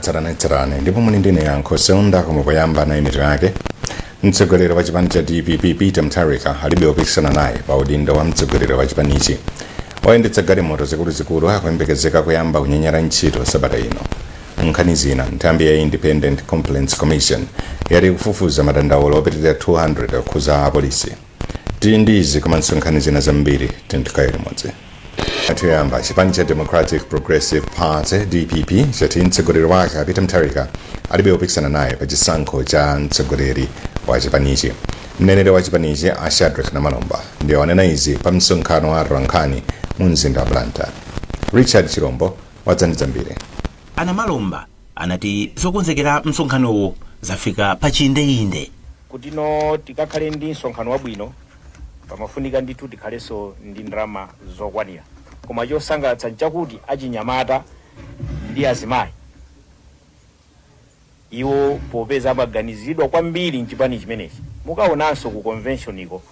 Tsatanetsatane ndipo muli ndine Yankho Seunda. Koma poyamba nayi mitu yake. Mtsogoleri wa chipani cha DPP Peter Mutharika alibe wopikisana naye pa udindo wa mtsogoleri wa chipanichi. Oyendetsa galimoto zikuluzikulu akuyembekezeka kuyamba kunyanyala ntchito sabata ino. Nkhani zina: nthambi ya Independent Complaints Commission yati kufufuza madandaulo opitirira 200 okhuza apolisi. Tili ndi izi komanso nkhani zina zambiri, tikhale limodzi. Toyamba, chipani cha Democratic Progressive Party, DPP, chati mtsogoleri wake a Peter Mutharika alibe wopikisana naye pa chisankho cha mtsogoleri wa chipanichi. Mneneri wa chipanichi a Shadrack Namalomba ndiye wanena izi pa msonkhano wa atolankhani mu mzinda wa Blantyre. Richard Chilombo wadza ndi zambiri. A Namalomba anati zokonzekera msonkhanowo zafika pa chiyindeinde. Kutino tikakhale ndi msonkhano wabwino, pamafunika ndithu tikhalenso ndi ndalama zokwanira. Koma chosangalatsa nchakuti achinyamata ndi azimayi, iwo popeza amaganizidwa kwambiri mchipani chimenechi, mukaonanso ku convention iko,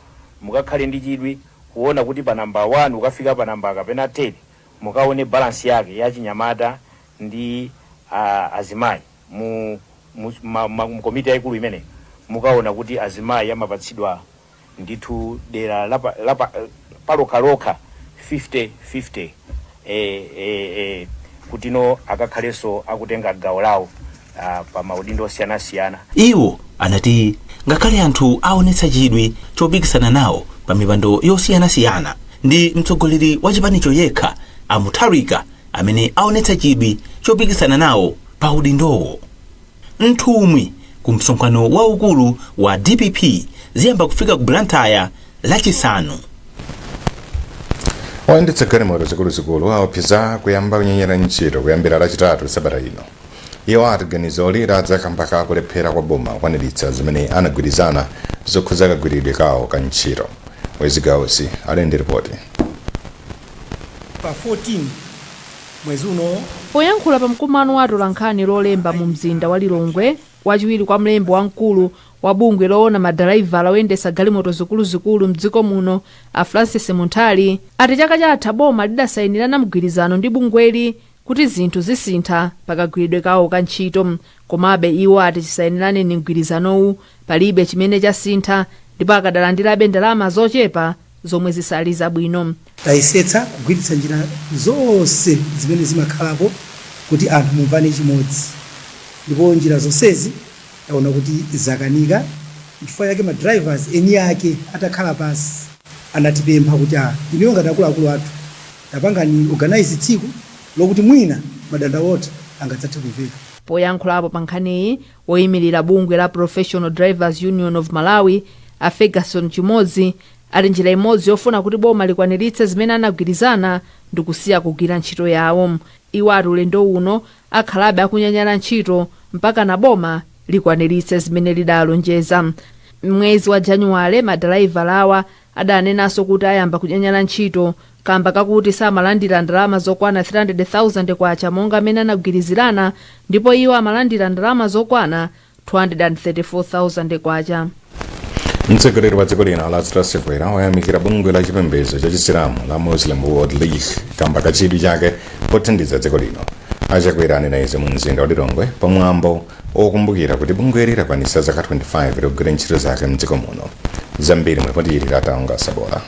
mukakhale ndi chidwi kuona kuti pa namba 1 ukafika pa namba kapena 10, mukaone balance yake ya chinyamata ndi azimayi mu komiti yayikulu imene, mukaona kuti azimayi amapatsidwa ndithu dera lapa palokhalokha 50 50 kutino akakhalenso akutenga gawo lawo pa maudindo osiyanasiyana. Iwo anati ngakhale anthu aonetsa chidwi chopikisana nawo pa mipando yosiyanasiyana, ndi mtsogoleri wa chipanicho yekha a Mutharika amene aonetsa chidwi chopikisana nawo pa udindowo. Nthumwi ku msonkhano waukulu wa DPP ziyamba kufika ku Blantyre Lachisanu. Oyendetsa galimoto zikuluzikulu aopseza kuyamba kunyanyala ntchito kuyambira Lachitatu sabata ino. Iwo ati ganizoli ladza kamba kakulephera kwa boma kukwaniritsa zimene anagwirizana zokhuza kagwiridwe kawo ka ntchito. Wezigausi ali ndi ripoti. Pa 14 mwezi uno. Poyankhula pa mkumano wa atolankhani Lolemba mu mzinda wa Lilongwe, wachiwiri kwa mlembi wamkulu wa bungwe loona madalaivala oyendetsa galimoto zikuluzikulu mdziko muno a Francis Munthali ati chaka chatha boma lidasayinirana mgwirizano ndi bungweli kuti zinthu zisintha pakagwiridwe kawo ka ntchito. Komabe iwo ati chisayinirane ni mgwirizanowu palibe chimene chasintha ndipo akadalandirabe ndalama zochepa zomwe zisali zabwino. Tayesetsa kugwiritsa njira zonse zimene zimakhalapo kuti anthu mumvane chimodzi, ndipo njira zonsezi taona kuti zakanika. Chifukwa chake ma drivers eni ake atakhala pasi anatipempha kuti a inuyo ngati akuluakulu athu, tapangani organize tsiku lokuti mwina madandaulo angadzathe kumveka. Poyankhulapo pa nkhaniyi, woyimirira bungwe la Professional Drivers Union of Malawi a Ferguson Chimodzi ati njira imodzi yofuna kuti boma likwaniritse zimene anagwirizana ndi kusiya kugwira ntchito yawo. Iwo ati ulendo uno akhalabe akunyanyala ntchito mpaka na boma likwaniritse zimene lidalonjeza. Mwezi wa Januwale madalaivala awa adanenanso kuti ayamba kunyanyala ntchito kamba kakuti samalandira ndalama zokwana 300,000 kwacha monga amene anagwirizirana, ndipo iwo amalandira ndalama zokwana 234,000 kwacha. Mtsogoleri wa dziko lino Lazarus Chakwera wayamikira bungwe la chipembedzo cha Chisilamu la Muslim World League kamba ka chidwi chake pothandiza dziko lino. A Chakwera anena izi mu mzinda wa Lilongwe pamwambo okumbukira kuti bungweli lakwanitsa zaka 25 likugwira ntchito zake mdziko muno. Zambiri mu ripoti ili la Taonga Sabola.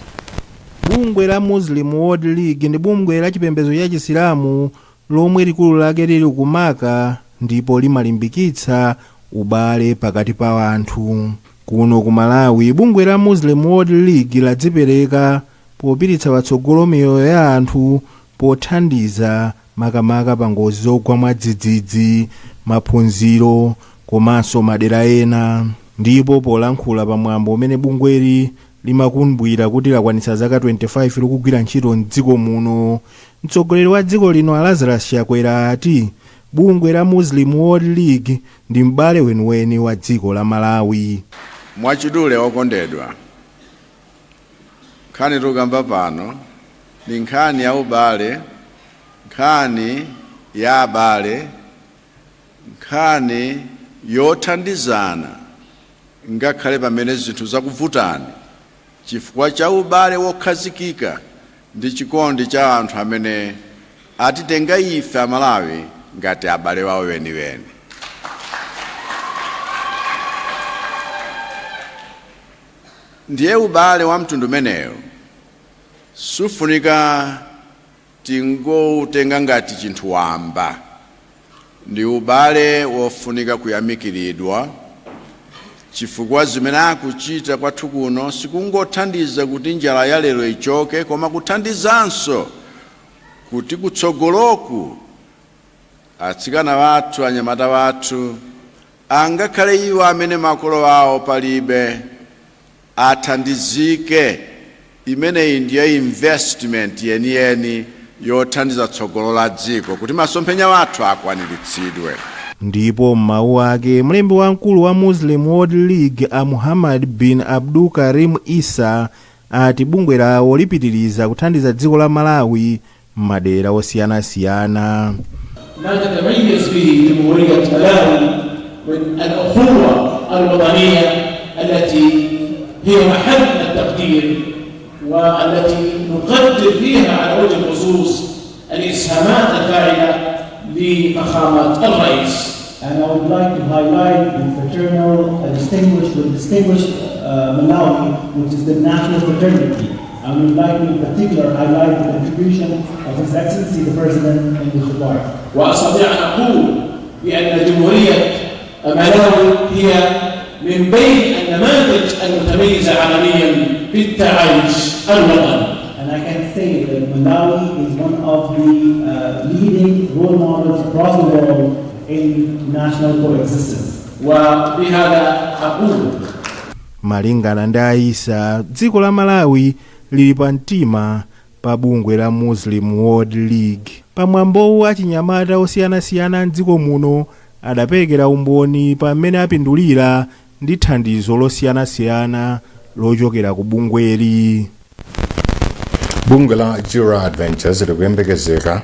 Bungwe la Muslim World League ndi bungwe la chipembedzo cha Chisilamu lomwe likulu lake lili ku Maka ndipo limalimbikitsa ubale pakati pa anthu. Kuno ku Malawi, bungwe la Muslim World League ladzipereka popititsa patsogolo miyoyo ya anthu pothandiza makamaka pa ngozi zogwa mwadzidzidzi, maphunziro komanso madera ena. Ndipo polankhula pamwambo umene bungweli limakumbukira kuti lakwanitsa zaka 25 likugwira ntchito mdziko muno, mtsogoleri wa dziko lino a Lazarus Chakwera ati bungwe la Muslim World League ndi m'bale weniweni wa dziko la Malawi. Mwachidule okondedwa, nkhani tikukamba pano ndi nkhani ya ubale, nkhani ya abale, nkhani yothandizana ngakhale pamene zinthu zakuvutani, chifukwa cha ubale wokhazikika ndi chikondi cha anthu amene atitenga ife Amalawi ngati abale wawo weniweni. Ndiye ubale wa mtundu umenewo sufunika tingoutenga ngati chinthu wamba. Ndi ubale wofunika kuyamikiridwa, chifukwa zimene akuchita kwathu kuno sikungothandiza kuti njala ya lero ichoke, koma kuthandizanso kuti kutsogoloku atsikana wathu, anyamata wathu, angakhale iwo amene makolo awo palibe, athandizike. Imeneyi ndiye investment yeniyeni yothandiza tsogolo la dziko kuti masomphenya wathu akwaniritsidwe. Ndipo m'mawu ake, mlembi wamkulu wa Muslim World League a Muhammad bin Abdul Karim Issa ati bungwe lawo lipitiriza kuthandiza dziko la Malawi m'madera osiyanasiyana. ما تتميز به جمهورية ملاوي من الأخوة الوطنية التي هي محل التقدير، والتي نقدر فيها على وجه الخصوص الإسهامات الفاعلة لفخامة الرئيس. And I would like to highlight the fraternal, the distinguished Malawi, which is the national fraternity. And we would like to in particular highlight the contribution of His Excellency the President in this regard. وأستطيع أن أقول بأن جمهورية ملاوي هي من بين النماذج المتميزة عالميا في التعايش الوطني. And I can say that Malawi is one of the leading role models across the world in national coexistence. وبهذا أقول Malingana ndi a Issa, dziko la Malawi lili pa mtima pa bungwe la Muslim World League. Pamwambowu, achinyamata osiyanasiyana mdziko muno adaperekera umboni pamene apindulira ndi thandizo losiyanasiyana lochokera ku bungweli. Bungwe la Jura Adventures likuyembekezeka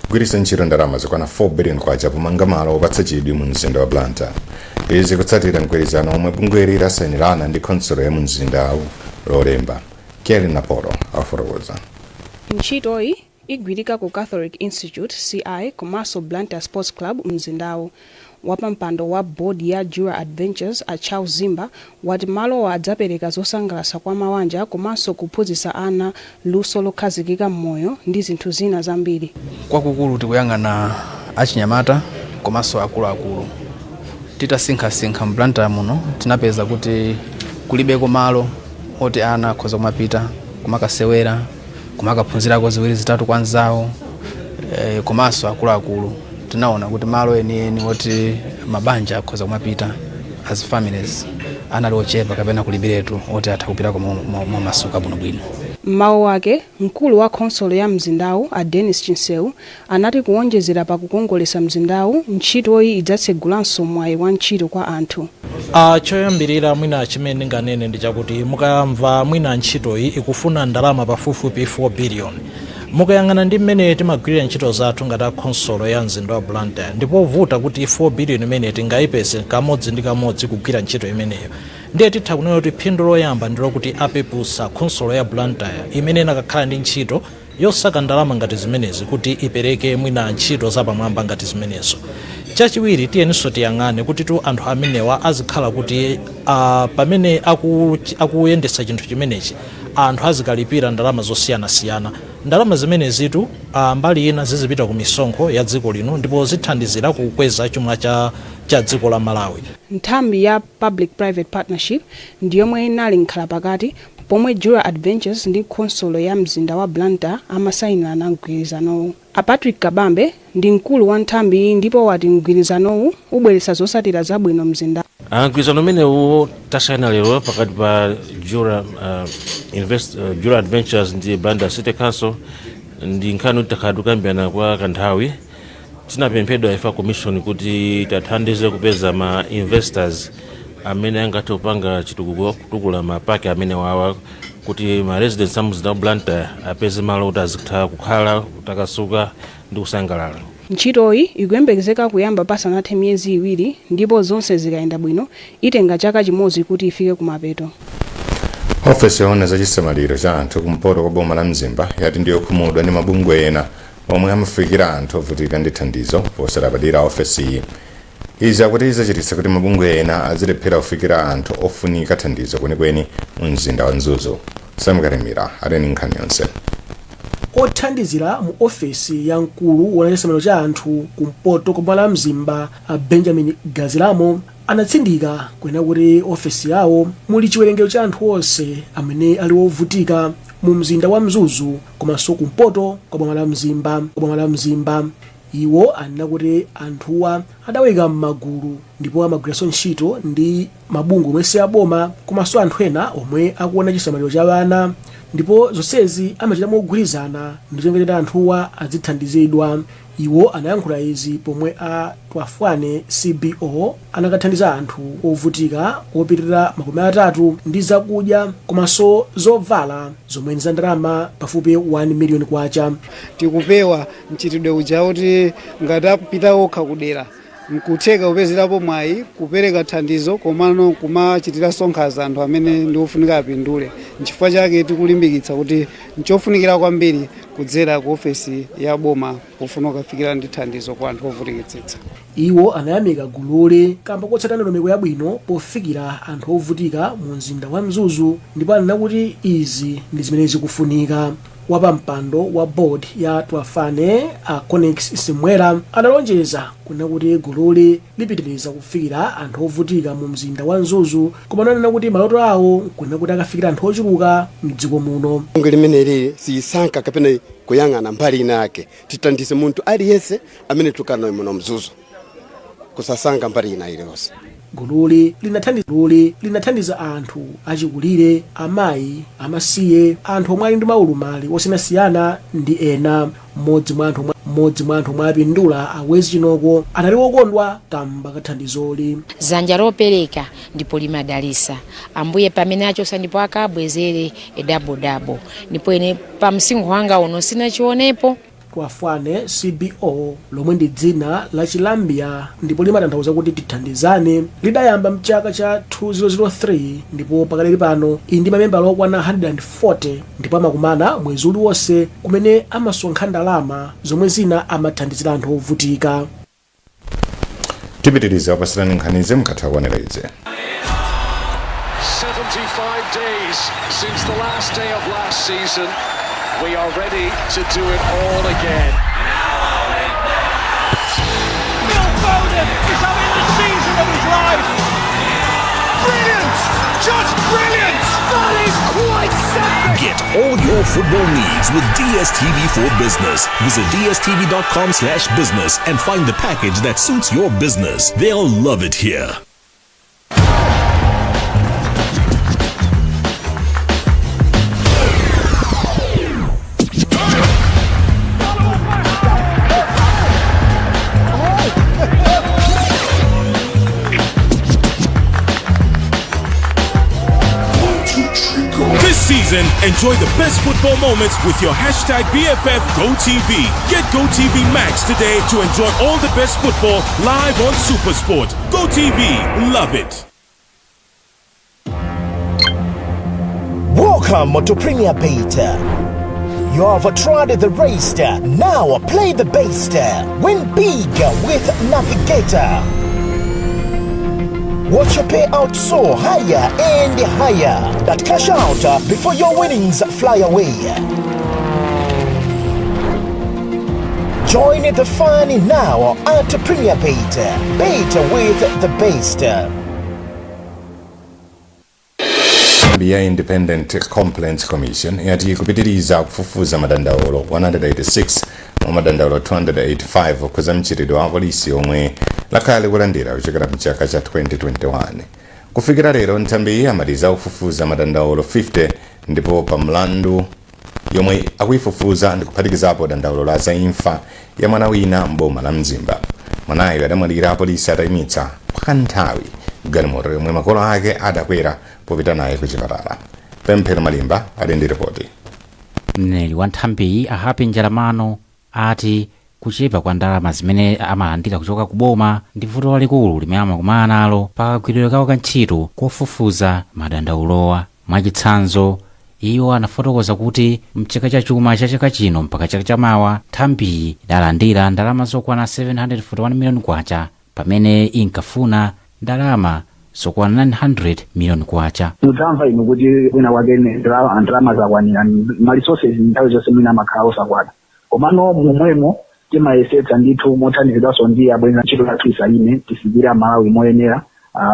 kugwiritsa ntchito ndalama zokwana 4 billion kwacha pomanga malo opatsa chidwi mu mzinda wa Blantyre. Izi kutsatira mgwirizano omwe bungweli lasayinirana ndi khonsolo ya mu mzindawu Lolemba. Kelly Napolo afotokoza. Ntchitoyi igwirika ku Catholic Institute, CI, komanso Blantyre Sports Club mzindawu. Wapampando wa board ya Jura Adventures a Charles Zimba wati malowa adzapereka zosangalatsa kwa mawanja komanso kuphunzitsa ana luso lokhazikika m'moyo ndi zinthu zina zambiri. Kwakukulu tikuyang'ana achinyamata komanso akuluakulu. Titasinkhasinkha m'Blantyre muno, tinapeza kuti kulibeko malo oti ana akhoza kumapita kumakasewera, kumakaphunzirako ziwiri zitatu kwa anzawo, komanso akuluakulu. Tinaona kuti malo enieni oti mabanja akhoza kumapita as families anali ochepa kapena kulibiretu oti atha kupitako momasuka bwinobwino. Mmawu ake, mkulu wa khonsolo ya mzindawu a Dennis Chinseu anati kuwonjezera pa kukongoletsa mzindawu, ntchitoyi idzatsegulanso mwayi wa ntchito kwa anthu. Choyambirira mwina chimene ndinganene ndi chakuti mukamva mwina ntchitoyi ikufuna ndalama pafupifupi 4 billion, mukayang'ana ndi mmene timagwirira ntchito zathu ngati a khonsolo ya mzinda wa Blantyre, ndipovuta kuti 4 billion imene tingayipeze kamodzi ndi kamodzi kugwira ntchito imeneyo. Ndiye titha kunena kuti phindu loyamba ndilokuti apepusa khonsolo ya Blantyre imene inakakhala ndi ntchito yosaka ndalama ngati zimenezi kuti ipereke mwina ntchito zapamwamba ngati zimenezo. Chachiwiri, tiyeninso tiyang'ane kuti tu anthu amenewa azikhala kuti pamene akuyendetsa chinthu chimenechi, anthu azikalipira ndalama zosiyanasiyana. Ndalama zimenezitu mbali ina zizipita ku misonkho ya dziko lino ndipo zithandizira kukweza chuma cha dziko la Malawi. Nthambi ya Public Private Partnership ndi yomwe inali mkhalapakati pomwe Jura Adventures ndi khonsolo ya mzinda wa Blantyre amasayinirana mgwirizanowu. A Patrick Kabambe ndi mkulu wa nthambiyi ndipo wati mgwirizanowu ubweretsa zotsatira zabwino mzinda. Mgwirizano umenewu tasayina lero pakati pa Jura Adventures ndi Blantyre City Council ndi nkhani kuti takhala tikukambirana kwa kanthawi. Tinapemphedwa ife commission kuti tathandize kupeza ma investors amene angathe kupanga chitukuko, kutukula mapaki amene wawa, kuti ma residents a mzinda wa Blantyre apeze malo kuti azitha kukhala, kutakasuka ndi kusangalala. Ntchitoyi ikuyembekezeka kuyamba pasanathe miyezi 2 ndipo zonse zikayenda bwino itenga chaka chimodzi kuti ifike kumapeto. Ofesi yoona za chisamaliro cha anthu kumpoto kwa boma la Mzimba yati ndiyokhumudwa ndi mabungwe ena. Omwe amafikira anthu ovutika ndi thandizo posalabadira ofesiyi. Izi akuti zachititsa kuti mabungwe ena azilephera kufikira anthu ofunika thandizo kwenikweni mu mzinda wa Mzuzu. Sam Karimira ali ndi nkhani yonse. Othandizira mu ofesi ya mkulu woona chisamaliro cha anthu kumpoto kwa boma la Mzimba, a Benjamin Gazilamo, anatsindika kunena kuti ofesi yawo muli chiwerengero cha anthu onse amene ali ovutika mu mzinda wa Mzuzu komanso kumpoto kwa boma la Mzimba. Boma la Mzimba. Iwo anena kuti anthuwa adawayika m'magulu ndipo amagwiranso ntchito ndi mabungwe omwe si aboma komanso anthu ena omwe akuona chisamaliro cha ana, ndipo zonsezi amachita mogwirizana ndi cholinga choti anthuwa adzithandizidwa. Iwo anayankhula izi pomwe a Twafane CBO anakathandiza anthu ovutika opitirira 30 ndi zakudya komanso zovala zomwe ndi za ndalama pafupi 1 miliyoni kwacha. Tikupewa mchitidwe uja kuti ngati apita okha kudera, nkutheka kupezerapo mwayi kupereka thandizo komano kumachitiranso nkhanza anthu amene ndi ofunika apindule. Nchifukwa chake tikulimbikitsa kuti nchofunikira kwambiri kudzera ku ofesi ya boma pofuna kukafikira ndi thandizo kwa anthu ovutikitsitsa. Iwo anayamika gululi kamba kotsata ndondomeko yabwino pofikira anthu ovutika mu mzinda wa Mzuzu ndipo anena kuti izi ndi zimene zikufunika. Wapampando wa board ya Twafane, a Connex Simwera, analonjeza kunena kuti gululi lipitiriza kufikira anthu ovutika mu mzinda wa Mzuzu, koma ananena kuti maloto awo nkunena kuti akafikira anthu ochuluka mdziko muno. Bungwe limene lili siyisankha kapena kuyang'ana mbali ina yake. Tithandize munthu aliyense amene tukhala naye muno Mzuzu, kusasankha mbali ina iliyonse. Gululi linathandiza anthu achikulire, amayi amasiye, anthu omwe ali ndi maulumali osiyanasiyana ndi ena. Mmodzi mwa anthu omwe apindula, a Wezi Chinoko, anali wokondwa kamba ka thandizoli. Dzanja lopereka ndipo limadalisa. Ambuye pamene achosa ndipo akabwezere double double, ndipo ine pa msinkhu wanga uno sinachionepo. Twafane CBO, lomwe ndi dzina la Chilambya ndipo limatanthauza kuti tithandizane, lidayamba mchaka cha 2003 ndipo pakadali pano ili ndi mamembala okwana 140 ndipo amakumana mwezi uliwonse kumene amasonkha ndalama zomwe zina amathandizira anthu ovutika. Tipitiriza kupasirani nkhanizi mukatha kuonera izi. 75 days since the last day of last season. We are ready to do it all again. Phil Foden is having the season of his life. Brilliant! Just brilliant! That is quite something! Get all your football needs with DSTV for Business. Visit dstv.com/business and find the package that suits your business. They'll love it here. This season, enjoy the best football moments with your hashtag BFF GoTV. Get GoTV Max today to enjoy all the best football live on Supersport. GoTV, love it. Welcome to Premier Bet. You have tried the rest. Now play the best. Win big with Navigator. Watch your payout soar higher and higher. But cash out before your winnings fly away. Join the fun now at Premier Bet. Bet with the best. Nthambi ya Independent Complaints Commission yati ikupitiriza kufufuza madandaulo 186 mwa madandaulo 285 okhuza mchitidwe wa polisi omwe lakhala likulandira kuchokera mchaka cha 2021 kufikira lero. Nthambiyi yamaliza kufufuza madandaulo 50 ndipo pa mlandu yomwe akuifufuza ndikuphatikizapo dandaulo la za imfa ya mwana wina mboma la Mzimba. Mwanayo adamwalira apolisi atayimitsa kwa kanthawi galimoto yomwe makolo ake adakwera popita naye ku chipatala. Pemphero Malimba ali ndi ripoti. Mneneri wa nthambiyi, a Happy Njalamano, ati kuchepa kwa ndalama zimene amalandira kuchoka ku boma ndi vuto lalikulu limene amakumana nalo pa kagwiridwe kawo ka ntchito kofufuza madandaulowa. Mwachitsanzo, Iwo anafotokoza kuti mchaka cha chuma cha chaka chino mpaka chaka chamawa, nthambiyi idalandira ndalama zokwana 741 miliyoni kwacha pamene inkafuna ndalama zokwana 900 miliyoni kwacha. Mudzamva inu kuti kwina kwake ndalama zakwanira, ma resources nthawi zonse mwina amakhala osakwana, komano momwemo timayesetsa ndithu mothandizidwanso ndi abwenzi, ntchito yathu isayime, tifikire Amalawi moyenera,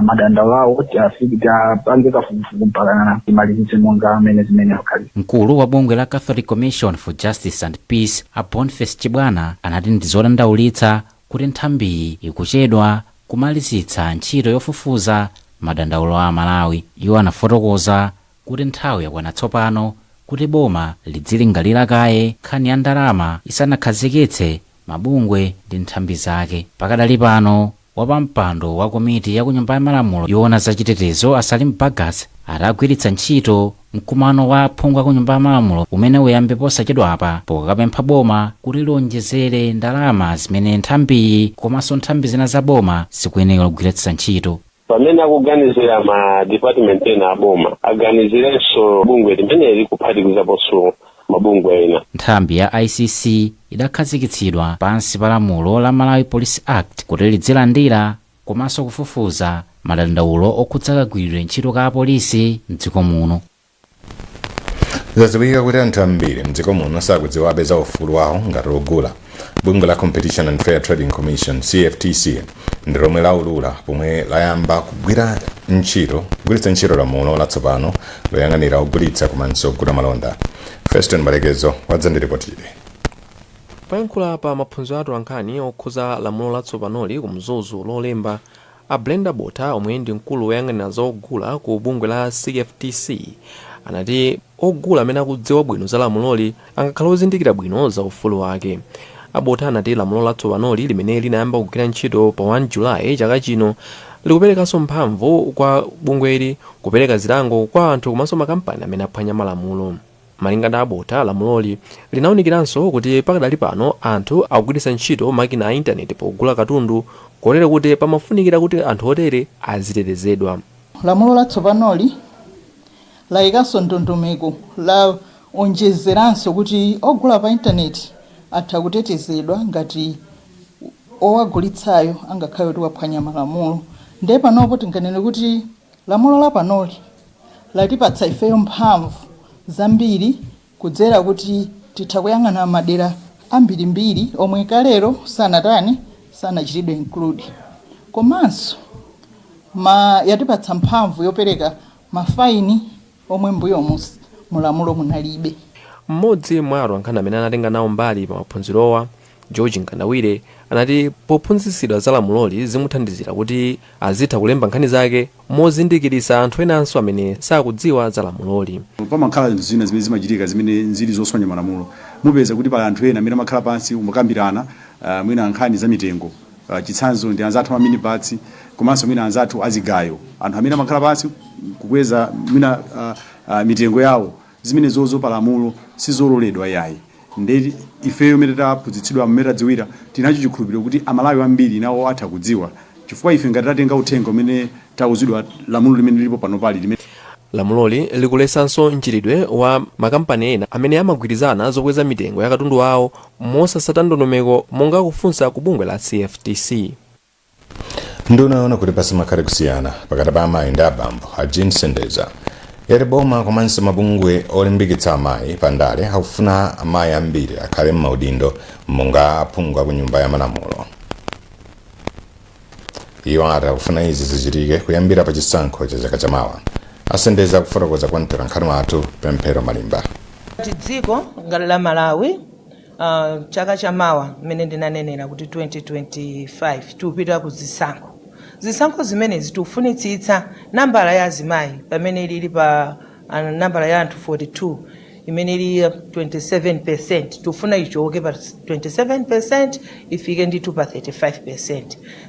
madandaulo awo tipange kafukufuku mpaka timalizitse monga amene zimene akhalira. Mkulu wa bungwe la Catholic Commission for Justice and Peace, a Boniface Chibwana, anati ndi zodandaulitsa kuti nthambiyi ikuchedwa kumalizitsa ntchito yofufuza madandaulo a Malawi. Iwo anafotokoza kuti nthawi yakwana tsopano kuti boma lidzilingalira kaye nkhani ya ndalama isanakhazikitse mabungwe ndi nthambi zake. Pakadali pano, wapampando wa komiti ya ku Nyumba ya Malamulo yoona zachitetezo, a Salim Bagas, atagwiritsa ntchito mkumano wa aphungu a ku Nyumba ya Malamulo umene uyambe posachedwapa pokapempha boma kuti lionjezere ndalama zimene nthambiyi komanso nthambi zina za boma zikuyenera kugwiritsa ntchito. Pamene akuganizira ma department ena aboma, aganizirenso bungwe limeneli kuphatikizaponso mabungwe ena. Nthambi ya ICC idakhazikitsidwa pansi pa lamulo la Malawi Police Act kuti lidzilandira komanso kufufuza madandaulo okhudza kagwiridwe ntchito ka apolisi mdziko muno. Zadziwika kuti anthu ambiri mdziko muno sakudziwabe za ufulu wawo ngati ogula. Bungwe la Competition and Fair Trading Commission, CFTC, ndi lomwe laulula pomwe layamba kugwira ntchito kugwiritsa ntchito lamulo latsopano loyang'anira ogulitsa komanso ogula malonda. Feston Malekezo wadzandiripotire. Poyankhula pa maphunziro a atolankhani okhuza lamulo latsopanoli ku Mzuzu Lolemba, a Brenda Botha, omwe ndi mkulu woyang'anira zogula ku bungwe la CFTC, anati ogula amene akudziwa bwino za lamuloli angakhale ozindikira bwino za ufulu wake. A Botha anati lamulo latsopanoli, limene linayamba kugwira ntchito pa 1 Julayi chaka chino, likuperekanso mphamvu kwa bungweli kupereka zilango kwa anthu komanso makampani amene aphwanya malamulo. Malinga ndi a Botha, lamuloli linawunikiranso kuti pakadali pano anthu akugwiritsa ntchito makina a intaneti pogula katundu, kotero kuti pamafunikira kuti anthu otere azitetezedwa. Lamulo latsopanoli layikanso ndondomeko, la onjezeranso kuti ogula pa intaneti atha kutetezedwa ngati owagulitsayo angakhale kuti waphwanya malamulo. Ndiye panopo tinganene kuti lamulo lapanoli latipatsa ifeyo mphamvu zambiri kudzera kuti titha kuyang'ana madera ambirimbiri omwe kalero sanatani, sanachitidwe include. Komanso yatipatsa mphamvu yopereka mafaini omwe mbuyomu mulamulo munalibe. Mmodzi mwa atolankhani amene anatenga nawo mbali pa maphunzirowa, George Mkandawire, anati pophunzitsidwa za lamuloli zimuthandizira kuti azitha kulemba nkhani zake mozindikiritsa anthu enanso amene sakudziwa za lamuloli. Pamakhala zinthu zina zimene zimachitika zimene zili zoswanya malamulo. Mupeza kuti pali anthu ena amene amakhala pansi kumakambirana mwina nkhani za mitengo. Chitsanzo ndi anzathu a minibus komanso mwina anzathu azigayo, anthu amene amakhala pansi kukweza mwina mitengo yawo. Zimenezozo pa lamulo sizololedwa yayi. Nde ifeyo mmene taphunzitsidwa, mmene tadziwira, tinacho chikhulupiriro kuti Amalawi ambiri nawo atha kudziwa, chifukwa ife ngati tatenga uthenga umene tauzidwa, lamulo limene lilipo panopali limene Lamuloli likuletsanso mchitidwe wa makampani ena amene amagwirizana zokweza mitengo ya katundu wawo mosatsata ndondomeko monga kufunsa ku bungwe la CFTC. Nduna yoona kuti pasamakhale kusiyana pakati pa amayi ndi abambo, a Jean Sendeza, yati boma komanso mabungwe olimbikitsa amayi pandale akufuna amayi ambiri akhale m'maudindo monga aphungu aku Nyumba ya Malamulo. Iwo ati akufuna izi zichitike kuyambira pa chisankho cha chaka chamawa. A Sendeza akufotokoza kwa mtolankhani wathu Pemphero Malimba. Dziko ngati la Malawi, chaka chamawa mmene ndinanenera kuti 2025 tikupita ku zisankho. Zisankho zimenezi tikufunitsitsa nambala ya azimayi pamene ilili pa nambala ya anthu 42, imene ili 27%, tikufuna ichoke pa 27% ifike ndithu pa 35%.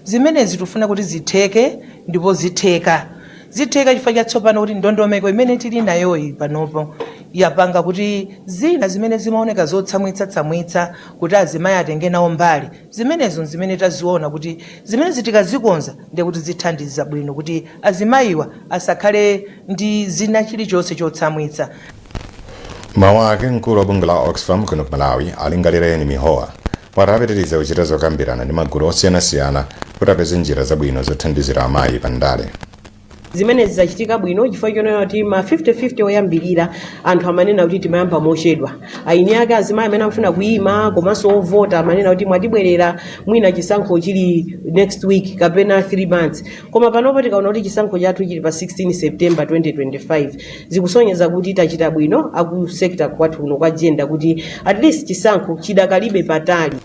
Zimenezi tikufuna kuti zitheke, ndipo zitheka. Zitheka chifukwa chatsopano kuti ndondomeko imene tili nayoyi panopo yapanga kuti zina zimene zimaoneka zotsamwitsatsamwitsa kuti azimayi atenge nawo mbali, zimenezo zimene taziona kuti zimene tikazikonza ndiye kuti zithandiza bwino kuti azimayiwa asakhale ndi zina chilichonse chotsamwitsa. Mawu ake, mkulu wa bungwe la Oxfam kuno ku Malawi, Alingalireni Mihowa, wati apitiriza kuchita zokambirana ndi magulu osiyanasiyana kuti apeze njira zabwino zothandizira amayi pa ndale. Zimene zizachitika bwino chifukwa chonena kuti ma 50-50 oyambirira anthu amanena kuti timayamba mochedwa. Aini ake azimayi amene amafuna kuyima komanso ovota amanena kuti mwatibwerera mwina chisankho chili next week kapena 3 months. Koma panopo tikaona kuti chisankho chathu chili pa 16 September 2025, zikusonyeza kuti tachita bwino aku sector kwathu kuno kwa gender, kuti at least chisankho chidakalibe patali.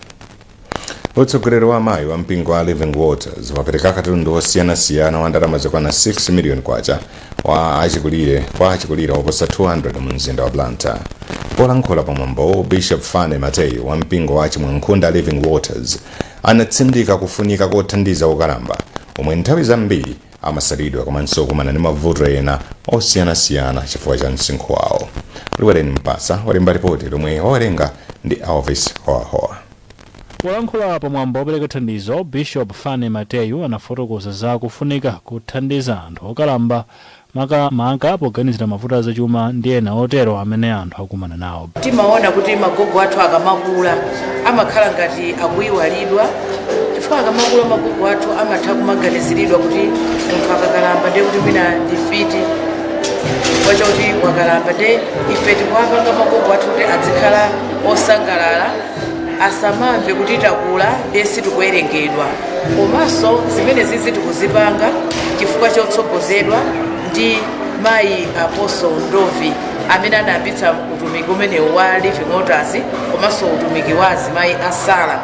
Utsogoleri wa amayi wa mpingo wa Living Waters wapereka katundu osiyanasiyana wa ndalama zokwana 6 miliyoni kwacha wa achikulire kwa achikulire oposa 200 mu mzinda wa Blantyre. Polankhula pamwambowo, Bishop Fane Mateyu wa mpingo wa Chimwankhunda Living Waters anatsindika kufunika kothandiza okalamba omwe nthawi zambiri amasalidwa komanso kukumana ndi mavuto ena osiyanasiyana chifukwa cha msinkhu wawo. Liwereni Mpasa walemba ripoti lomwe wawerenga ndi Alvis Hoahoa. Polankhula pamwambo wopereka thandizo, Bishop Fane Mateyu anafotokoza za kufunika kuthandiza anthu okalamba, makamaka poganizira mavuto azachuma ndi ena otero amene anthu akumana nawo. Timaona kuti magogo athu akamakula amakhala ngati akuyiwalidwa, chifukwa akamakula magogo athu amatha kumaganiziridwa kuti munthu akakalamba ndiye kuti mwina ndi mfiti chifukwa chakuti wakalamba. Ndiye ife tikuwapanga magogo athu kuti azikhala osangalala, asamamve kuti takula ndiye sitikuwerengedwa. Komanso zimene zizi tikuzipanga chifukwa chotsogozedwa ndi mayi Apostle Ndovi amene anayambitsa utumiki umenewu wa Living Waters komanso utumiki wa azimayi asala.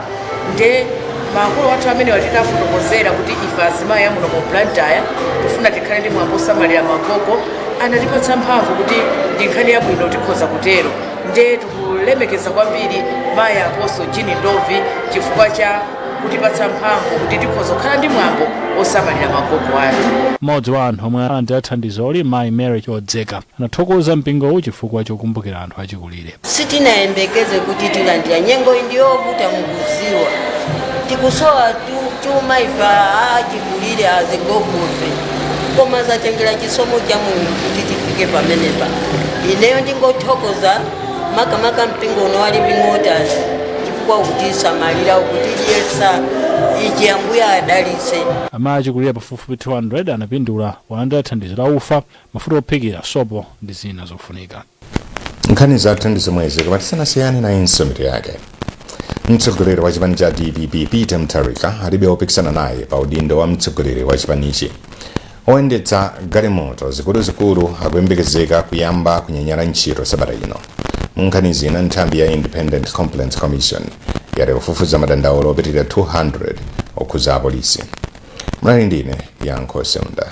Nde makolo athu amene titafotokozera kuti ife azimayi amuno mu Blantyre tifuna tikhale ndi mwambo osamalira magogo, anatipatsa mphamvu kuti ndi nkhani yabwino, tikhoza kutero. Nde tikulemekeza kwambiri mayi Apostle Jean Ndovi chifukwa cha kutipatsa mphamvu kuti tikhoza kukhala ndi mwambo osamalira magogo athu. Mmodzi wa anthu omwe analandira thandizoli, mayi Mary Chodzeka, anathokoza mpingowu chifukwa chokumbukira anthu achikulire. Sitinayembekeze kuti tilandira. Nyengo iyi ndiyovuta, mukuziwa tikusowa chuma ife achikulire, azigogofe, koma zatengera chisomo cha Mulungu kuti tifike pamenepa. Ineyo ndingothokoza makamaka mpingo uno wa Living Waters chifukwa ukutisamalira, ukutidyetsa ichi. Ambuye adalitse. Amayi achikulire pafupifupi 200 anapindula polandira thandizo la ufa, mafuta ophikira, sopo ndi zina zofunika. Nkhani zathu ndi zomwezi, koma tisanasiyane, nayinso mitu yake. Mtsogoleri wa chipani cha DPP Peter Mutharika alibe wopikisana naye pa udindo wa mtsogoleri wa chipanichi. Oyendetsa galimoto zikuluzikulu akuyembekezeka kuyamba kunyanyala ntchito sabata ino. Mu nkhani zina, nthambi ya Independent Complaints Commission yati kufufuza madandaulo opitirira 200 okhuza apolisi. Munali ndine Yankho Seunda.